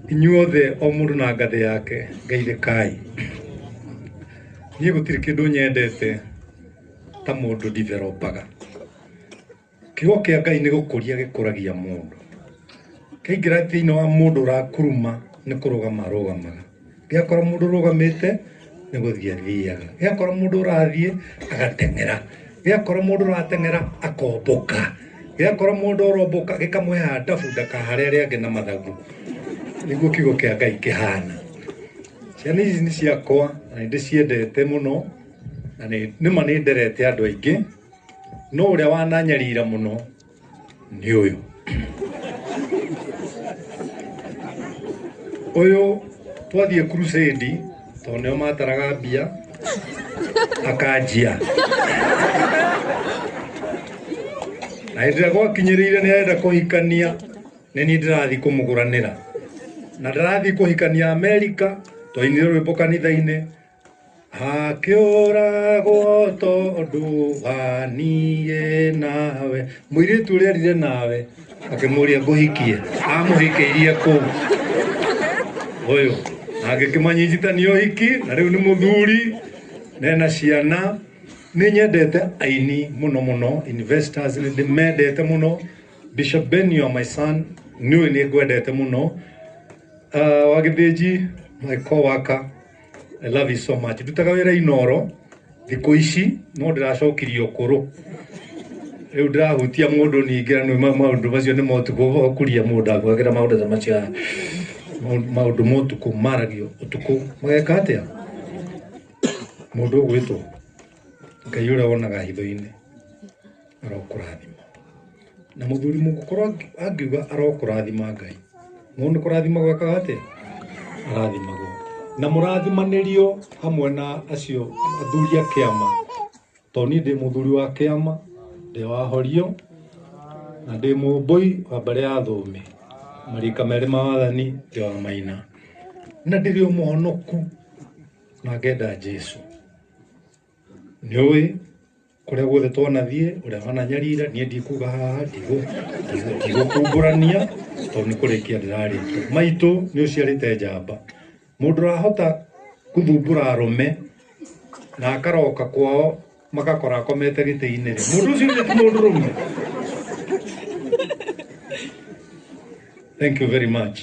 Inyuothe o mũndũ na ngathĩ yake, geithĩkai. Niĩ gũtirĩ kĩndũ nyendete ta mũndũ developaga. Kiugo kĩa Ngai nĩ gũkũria gĩkũragia mũndũ. Kĩaingĩra thĩinĩ wa mũndũ ũrakuruma nĩ kũrũgama arũgamaga. Gĩakora mũndũ ũrũgamĩte nĩ gũthiĩ athiaga. Gĩakora mũndũ ũrathiĩ agateng'era. Gĩakora mũndũ ũrateng'era akombũka. Gĩakora mũndũ ũrombũka gĩkamũhe handabu ndakahare arĩa angĩ na mathagu. Nĩguo kiugo kĩa Ngai kĩhana. Ciana ici nĩ ciakwa na nĩ ndĩciendete mũno na nĩma nĩ nderete andũ aingĩ no ũrĩa wananyarira mũno nĩ ũyũ. Ũyũ twathiĩ crusade tondũ nĩo mataraga mbia akanjia. Na hĩndĩ ĩrĩa gwakinyĩrĩire nĩ arenda kũhikania nĩ niĩ ndĩrathiĩ kũmũgũranĩra. Na ndĩrathiĩ kũhikania Amerika, twainire rwĩmbo kanitha-inĩ, Akĩũragwo tondũ wa niĩ nawe. Mũirĩtu ũrĩa erire nawe akĩmũria ngũhikie, amũhikĩirie kũu. Ũyũ agĩkĩmanyitithania ũhiki na rĩu nĩ mũthuri nena ciana. Nĩ nyendete aini mũno mũno, investors nĩ ndĩmendete mũno. Bishop Ben, you are my son, nĩ ũĩ nĩ ngwendete mũno. Wagĩthĩnji, my co-worker, I love you so much. Ndutaga wĩra Inoro thikũ ici no ndĩracokirie ũkũrũ. Rĩu ndĩrahutia mũndũ ningĩ na nĩ maũndũ macio nĩ motukũ ũkuria mũndũ akwagĩra maũndũ ta macio maũndũ ma ũtukũ maragio ũtukũ mageka atĩa? Mũndũ ũgwĩtwo Ngai ũrĩa wonaga hitho-inĩ arokũrathima. Na mũthuri mũgũkorwo angiuga arokũrathima Ngai, mũndũ nĩ kũrathima gwekaga atĩa? Arathimagwo. Na mũrathimanĩrio hamwe na acio athuri a kĩama, tondũ niĩ ndĩ mũthuri wa kĩama, ndĩ wa horio, na ndĩ mũmbũi wa mbarĩ ya thũmbĩ, marika merĩ ma wathani ndĩ wa maina. Na ndĩrĩ o mũhonoku na ngenda Jesu. Nĩ ũĩ kũrĩa guothe twanathiĩ ũrĩa wananyarira niĩ ndikuga haha ndigũkumbũrania tondũ nĩ kũrĩkia ndĩrarĩkia. Maitũ nĩ ũciarĩte njamba, mũndũ ũrahota gũthumbũra arũme na akaroka kwao magakora akomete gĩtĩ-inĩ rĩ, mũndũ ũcio ti mũndũrũme. Thank you very much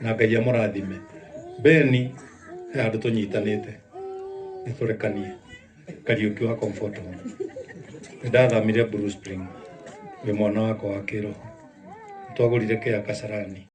na Ngai amũrathime. Beni he handũ tũnyitanĩte nĩ tũrekanie. Kariũki wa Comfort Home. Nĩ ndathamire Blue Spring wĩ mwana wakwa wa kĩroho. Nĩ twagũrire kĩa Kasarani.